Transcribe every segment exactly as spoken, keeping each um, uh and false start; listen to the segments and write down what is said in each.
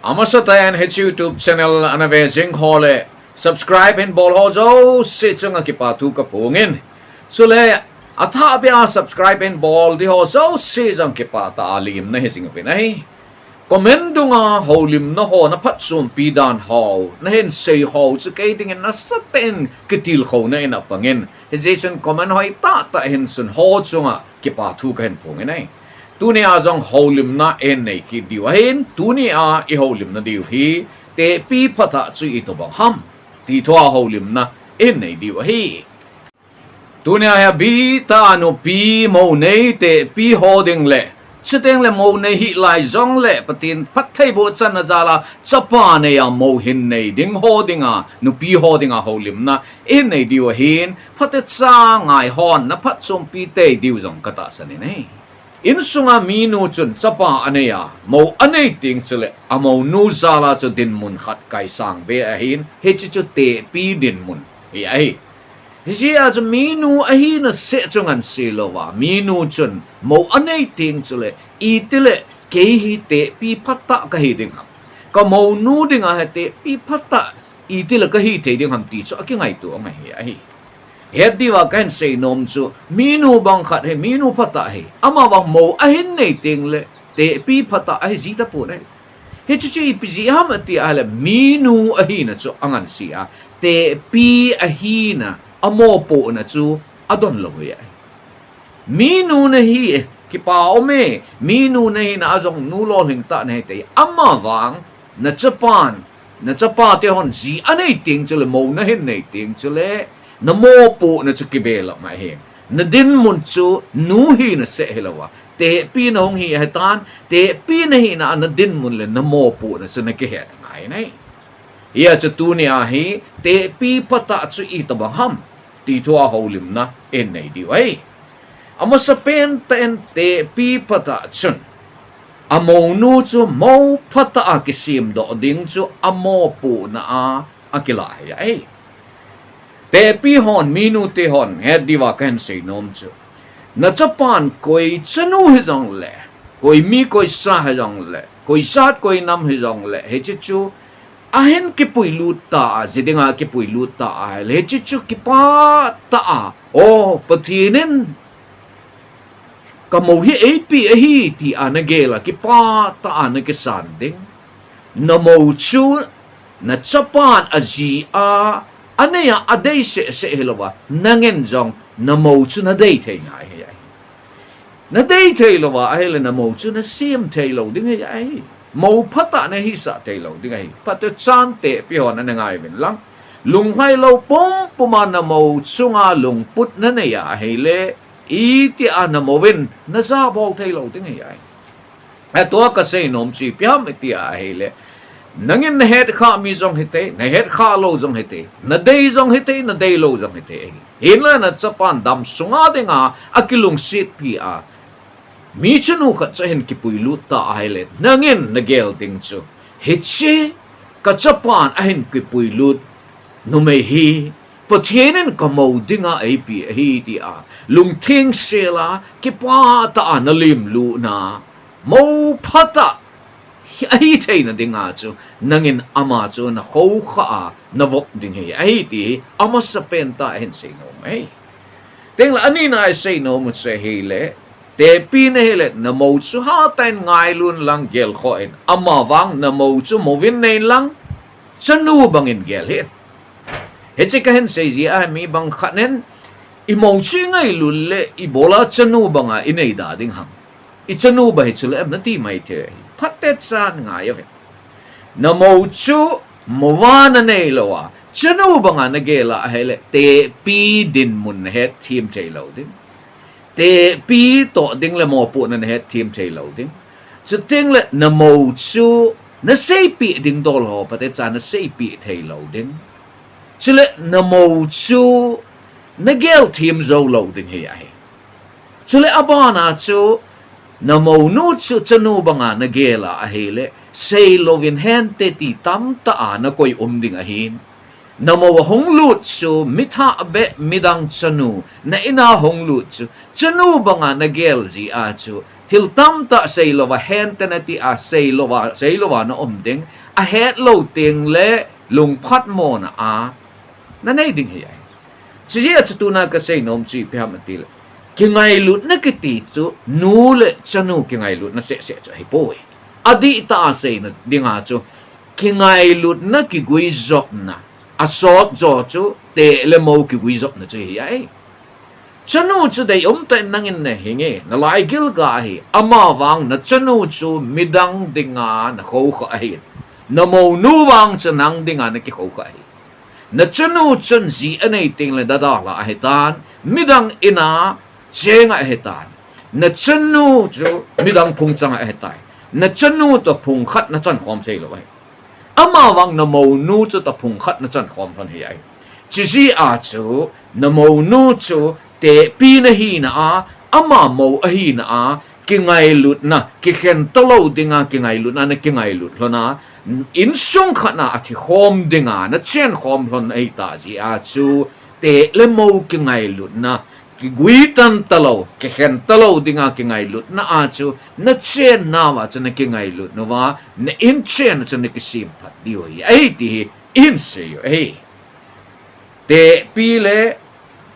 Amasatah in hiche YouTube channel ana ve jing ho le subscribe hin bol ho jouse chunga kipathu kaphongin. Chule athahbeh a subscribe hin bol ding ho jouse jong kipah tah a limna hi jing uvin ahi. Comment dunga houlimna ho na phatchompi dan ho, nahin sei ho chu kei dingin nasatah in kitilkhouna in apangin. Hijeh chun comment hoitah tah hin sun ho chunga kipathu kahin phongin ahi. Tunia jong houlimna ihin nei kit diu ahin, tunia ihoulimna diu hi, tehpi phatah chu itobang ham, ti thua houlimna ihin nei diu ahi. Tunia hi abeh tah a nupi mou nei tehpi ho ding le, chuteng le mou nei hih lai jongle Pathen phattheiboh channa jal a chapa nei a mou hin nei ding ho dinga, nupi ho dinga houlimna ihin nei diu ahin, phatecha ngai hon na phatchompi tei diu jong katahsan in ahi. Insunga minu chun chapa anei a, mou anei teng chule amounu jal a chu dinmun khat kaisang be ahin, hiche chu tehpi dinmun hi ahi. Hijeh a chu minu ahina seh chu ngansi louva, minu chun mou anei teng chule, itile kei hi tehpi phatah kahi ding ham, kamounu dinga hi tehpi phatah itile kahi thei ding ham ti chu akingaito angai hi ahi. Het diuva kahin seinom chu, minu bang khat hi, minu phatah hi, amavang mou ahin nei teng le tehpi phatah ahi ji tapon ahi. Hiche chu ipi jeh ham ati a le, minu ahina chu angansi a, tehpi ahina, amopohna chu adon lou hi ahi. Minu nahi e, kipa um e, minu nahina a jong nu lolhing tah nahi tei, amavang nachapan, nachapate hon ji anei teng chule, mou nahin nei teng chule, namopohna chu kibelap mai ahi. Nadinmun chu nu hina seh hilouva, tehpi nahung hi ahitan, tehpi nahina a nadinmun le namopohna chu nakihet ngai ahi. Hijeh a chu tunia hi tehpi phatah chu itobang ham, ti thua houlimna ihin nei diu ahi. Amasapen tah in tehpi phatah chun, amounu chu mou phatah a kisemdoh ding chu amopohna a akilah hi ahi. Tehpi hon, minute hon het diuva kahin seinom chu, nachapan koi chanu hijongle, koi mi koi sa hijongle, koi jat koi nam hijongle, hiche chu ahin kipuilut ta a, ji dinga kipuilut ta ahile, hiche chu kipah tah a, o Pathen in kamou hi eipeh ahi tia nagel a, kipah tah a nakisan ding. Namou chu nachapan aji a, anei a, adei sehseh hilouva, nangin jong namou chu nadei thei ngai hi ahi. Nadei theilouva ahile namou chu nasem theilou ding hi ahi. Mou phatah nahisah theilou ding ahi. Phatechan tehpi hon ana ngai uvin lang, lungngailou pumpum a namou chunga lungput nanei a ahile, itia namou in najabol theilou ding hi ahi. Atua kaseinom chu ipi ham tia ahile, nangin nahetkhah mi jong hitei, nahetkhah lou jong hitei, nadei jong hitei, nadei lou jong hitei ahi. Hinla nachapan dam sunga dinga akilungsetpi a, mi chanu khat chu ahin kipuilut ta ahile, nangin nagel ding chu, hiche kachapan ahin kipuilut numei hi Pathen in kamou dinga eipeh ahi tia lungtheng sel a, kipah tah a nalemlut na, mou phatah ahi theina dinga chu nangin ama chu nakhoukhah a navop ding hi ahi ti hi amasapen tah a hin seinom ahi. Tengle anina a iseinom u chu ahile, tehpi nahile namou chu hatah in ngailun lang gelkhoh in, amavang namou chu mouvin neiyin lang, chanu bangin gel hih in. Hiche kahin seiji a, mi bang khat in imou chu ingailut le ibola chanu banga inei da ding ham, ichanu bang hi chule em nati mai thei ahi. Phatechan ngai uvin. Namou chu mouva nanei louva, chanu banga nagel a ahile, tehpi dinmun nahetthem theilou ding. Tehpi toh ding le mopohna nahetthem theilou ding. Chuteng le namou chu naseipeh ding dol ho phatecha naseipeh theilou ding. Chule namou chu nagelthem joulou ding hi ahi. Chule abana chu namounu chu chanu banga nagel a ahile, seilouvin hente ti tamtah a nakoi um ding ahin. Namou ahung lut chu mithah beh midang chanu, na ina hung lut chu chanu banga nagel jeh a chu Thil tamtah seilouva, hente nati a seilouva, seilouva na um ding, ahet lou teng le lungphatmona a na nei ding ahi. Chujeh a chu tuna kasei nom chu ipi ham ati le, kingailutna kiti chu nu le chanu kingailutna seh seh chu ahipoi. Adih tah a seina dinga chu kingailutna kiguijopna, asot jo chu teh le mo kiguijopna chu ahi. Chanu chu deium tah in nangin na hing e, na laigil ga ahi. Amavang na chanu chu midang dinga na khoukhah ahi. Na monu vang chu nang dinga na kikhoukhah ahi. Na chanu chun ji anei teng le dadalha ahitan, midang in a cheng ahitan. Na chanu chu midang phung chang ahitai. Na chanu toh phung khat na chankhom theilou ahi. Amavang na monu chu toh phung khat na chankhom lhon ahi. Chujeh a chu na monu chu tehpi na hina a, ama mo ahina a, kingailutna, kikhen talou dinga kingailutna na kingailut lhon a, insung khat na a thikhom dinga na chenkhom lhon ahitah jeh a chu teh le mo kingailutna, kigui tan talou, kikhen talou dinga kingailutna a chu na chennauva chu na kingailut uva, na inchen chu na kisemphat diu ahi, ahi ti hi ihin sei u ahi. Tehpi le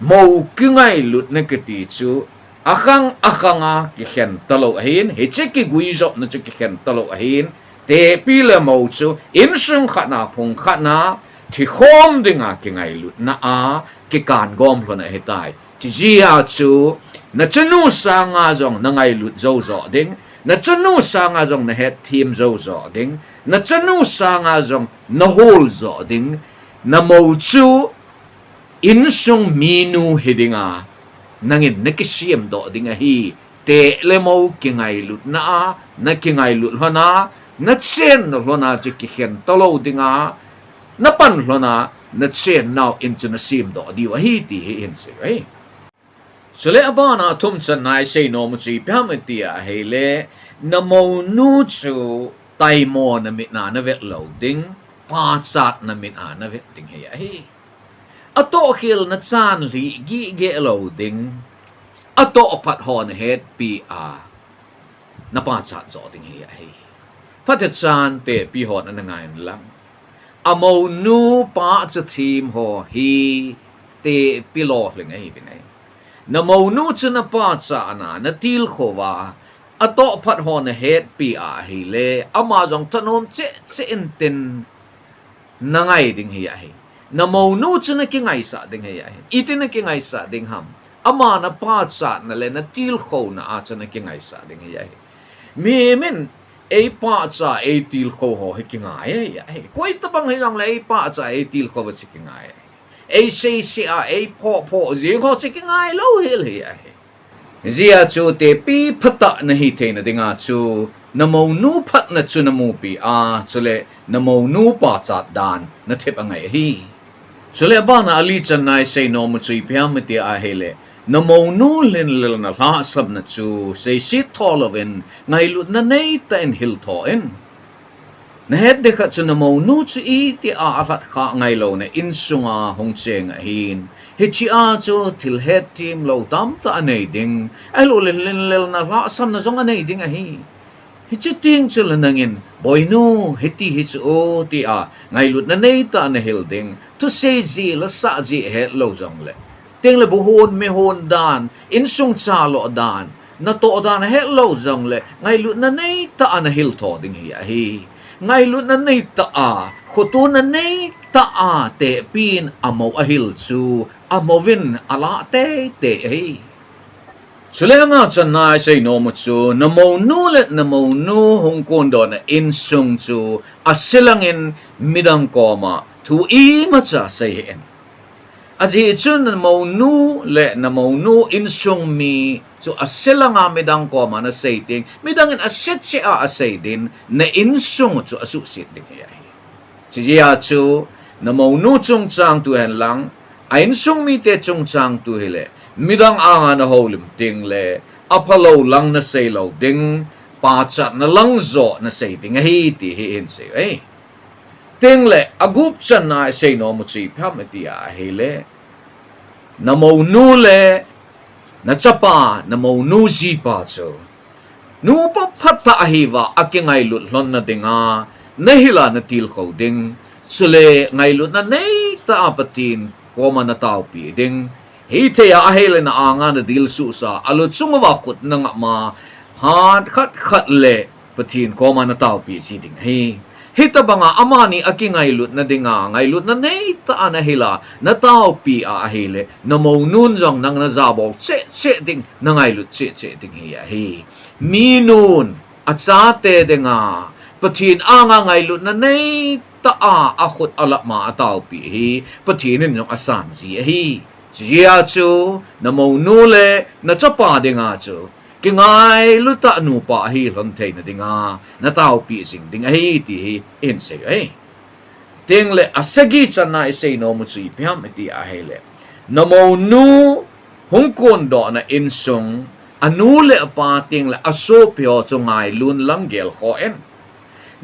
mo kingailutna kiti chu akhang akhang a kikhen talou ahin, hiche kiguijopna chu kikhen talou ahin, tehpi le mo chu insung khat na phung khat na thikhom dinga kingailutna a kikan gom lhon ahitai. Chujeh a chu na chanu sanga jong na ngailut jou jo ding, na chanu sanga jong na hetthem jou jo ding, na chanu sanga jong na hol jo ding, na mo chu insung minu hi dinga nangin na kisemdoh ding ahi. Teh le mo kingailutna a na kingailut lhon a, na chenna lhon a chu kikhen talou dinga na pan lhon a, na chennau in chu na semdoh diu ahi ti hi ihin sei u ahi. Chule abana athum channa isei nom u chu ipi ham iti ahile, na monu chu taimona mit na na vet lou ding, pachatna mit a na vet ding hi ahi. Atohkhel na chanlhih gihgeh lou ding, atohphat ho na hetpi a na pachat jo ding hi ahi. Phatechan tehpi hon ana ngai inlang, amonu pachat them ho hi tehpi lolhing ahiuvin ahi. Na monu chu na pachatna, na tilkhou va atohphat ho na hetpi ahile, ama jong thanom cheh cheh intin na ngai ding hi ahi. Na monu chu na kingaisah ding hi ahi. Iti na kingaisah ding ham? Ama na pachatna le na tilkhouna a chu na kingaisah ding hi ahi. Mihem in eipachat, eitilkhou ho hi kingai ahi. Koitabang hijongle eipachat, eitilkhou a chu kingai ahi. Eiseisea, eiphohphoh jing ho chu kingai louhel hi ahi. Hijeh a chu tehpi phatah na hitheina dinga chu na monu phatna chu na mupi a, chule na monu pachat dan na thep angai ahi. Chule abana ali channa isei nom u chu ipi ham iti ahile, na monu lhinlelna lhahsamna chu seiset tho louvin ngailutna neitah in hiltho in. Na het ding khat chu na monu chu itia alhat khah ngailouna insunga hung cheng ahin, hichea chu thil hetthem lou tamtah anei ding, ahilouleh lhinlelna lhahsamna jong anei ding ahi. Hiche teng chule nangin, boinu, hiti hichu o, tia ngailutna neitah na hil ding, thusei jeh, lasah jeh hetlou jongle, tengle buhon mehon dan, insung chaloh dan, natoh dan hetlou jongle, ngailutna neitah a na hiltho ding hi ahi. Ngailutna neitah a, khotona neitah a tehpin amo ahil chu, amouvin alah teitei ahi. Chule anga channa isei nom u chu, na monu le na monu hung kondohna insung chu aselangin midang koma thu imacha sei hih in. Ajeh chu na monu le na monu insung mi chu aselanga midang koma na sei teng, midang in ase cheh a asei din, na insung chu asuhset ding hi ahi. Chujeh a chu na monu chungchang tu henlang, a insung mite chungchang tu hile, midang anga na houlim tengle, aphalou lang na sei lou ding, pachatna lang joh na sei ding ahi ti hi ihin sei u ahi. Tengle agup channa isei nom u chu ipi ham iti ahile, na monu le na chapa, na monu jipa chu Nupa phatah ahiuva akingailut lhonna dinga nahila natilkhou ding. Chule ngailutna neitah a Pathen koma nataopi ding. Hithei a ahile na-anga nadilsuhsa, alu chung uva khut nangapma, hat khat khat le Pathen koma nataopi ji ding ahi. Hitobanga amani akingailutna dinga ngailutna neitah a nahila nataopi a ahile, namounun jong nang najabol cheh cheh ding, nangailut cheh cheh ding hi ahi. Minun achate dinga Pathen anga ngailutna neitah a akhut alapma ataopi hi Pathen in jong asan ji ahi. Chujeh a chu namounu le nachapa dinga chu kingailu tah nupa ahi lhon theina dinga nataopi jing ding ahi ti hi ihin sei ahi. Tengle asagi channa isei nom u chu ipi ham iti ahile, namounu hung kondohna insung, anu le apa tengle asopiho chu ngailun lang gelkhoh in.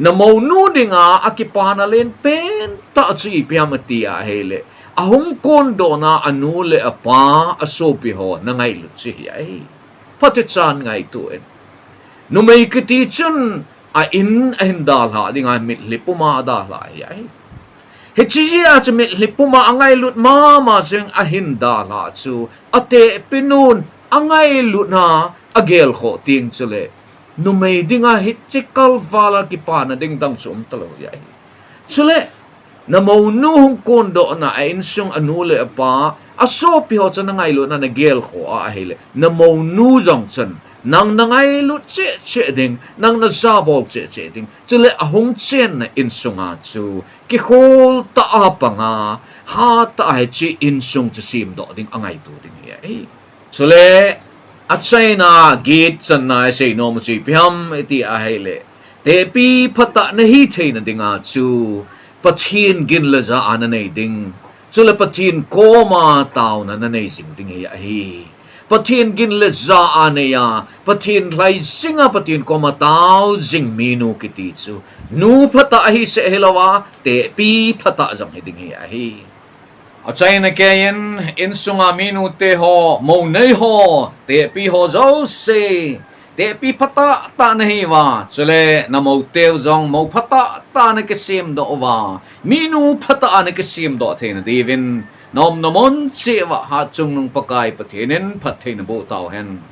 Namounu dinga akipana lenpen tah chu ipi ham iti ahile, ahung kondohna anu le apa, asopiho nangailut chu hi ahi. Phatechan ngaito in. Numei kiti chun a-in ahin dalhah dinga mitlhi puma adalhah hi ahi. Hiche jeh a chu mitlhi puma angailut mama jeng ahin dalhah chu atehpinun angailutna agelkhoh teng chule, numei dinga hiche kalvala kipana ding dang chu umtalou hi ahi. Chule namounu hung kondohna a insung anu le apa, asopiho chu nangailutna nagelkhoh a ahile, namounu jong chun nang nangailut cheh cheh ding, nang najabol cheh cheh ding. Chule ahung chenna insunga chu kikhol tah a panga, hatah a hiche insung chu semdoh ding angaito ding hi ahi. Chule achaina git channa isei nom u chu ipi ham iti ahile, tehpi phatah nahi theina dinga chu Pathen gin le ja a nanei ding. Chule Pathen koma taona nanei jing ding hi ahi. Pathen gin le ja a neiya, Pathen lhai jinga Pathen koma tao jing minu kiti chu nu phatah ahi seh hilouva, tehpi phatah jong hi ding hi ahi. Achaina keiyin, insunga minute ho, mou nei ho, tehpi ho jouse, tehpi phatah tah nahiuva, chule namouteu jong mou phatah tah a nakisemdoh uva, minu phatah a nakisemdoh theina diuvin, naumna mun cheh uva Hatchungnung Pakai Pathen in phatthei naboh tauhen.